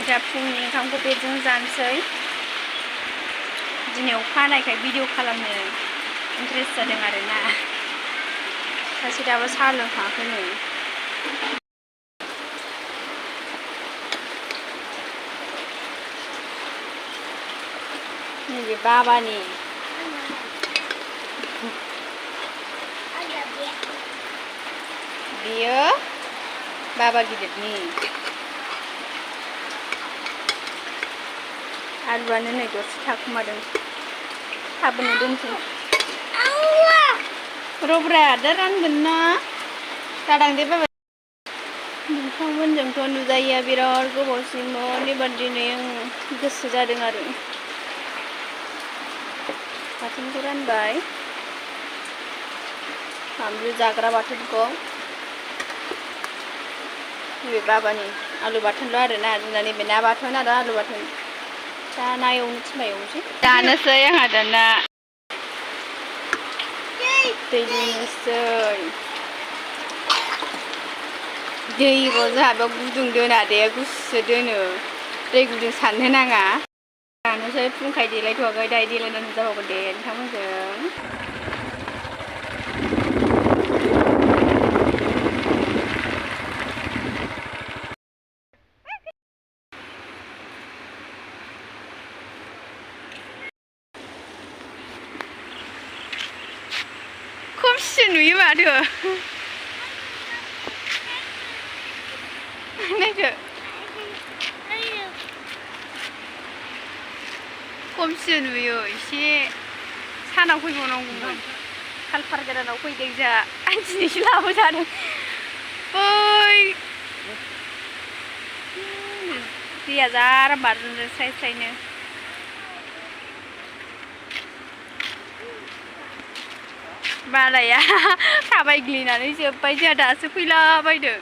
दा फुंनि ओंखामखौ बेजों जानोसै दिनै अखा हानायखाय भिडिअ खालामनो इन्टारेस्ट जादों आरोना सासे दाबो साहा लोंखाङाखैनो नैबे बाबानि बियो बाबा गिदिरनि आलुआनो नै दसे थाखुमादों थाबैनो दोनसै रब्रा दा रानगोन ना दादांदे बाबा नोंथांमोनजोंथ' नुजायैया बिराद गोबावसिममोन एबार दिनै आं गोसो जादों आरो बाथोनखौ रानबाय बानलु जाग्रा बाथोनखौ नैबे बाबानि आलु बाथोनल' आरोना जोंना नैबे ना बाथोन आरो आलु बाथोन दा ना एवनो थिनबा एवनोसै जानोसै आंहा दाना दै लोंनोसै दैल' जोंहा बेयाव गुदुं दोना दे गुसु दोनो दै गुदुं साननो नाङा जानोसै फुंखाय देलायथ'वाखै दायो देलायनानै नुजाबावगोन दे नोंथांमोनजों खमसिन नुयो माथो नायदो खमसिन नुयो एसे सानाव फैबावनांगौमोन खालपार गोदानाव फैदों जोंहा आं दिनैसो लाबोजादों बै दैया जा आराम बारजुमदों स्राय स्रायनो बालाया थाबायग्लिनानै जोब्बाय जोंहा दासो फैलाबायदों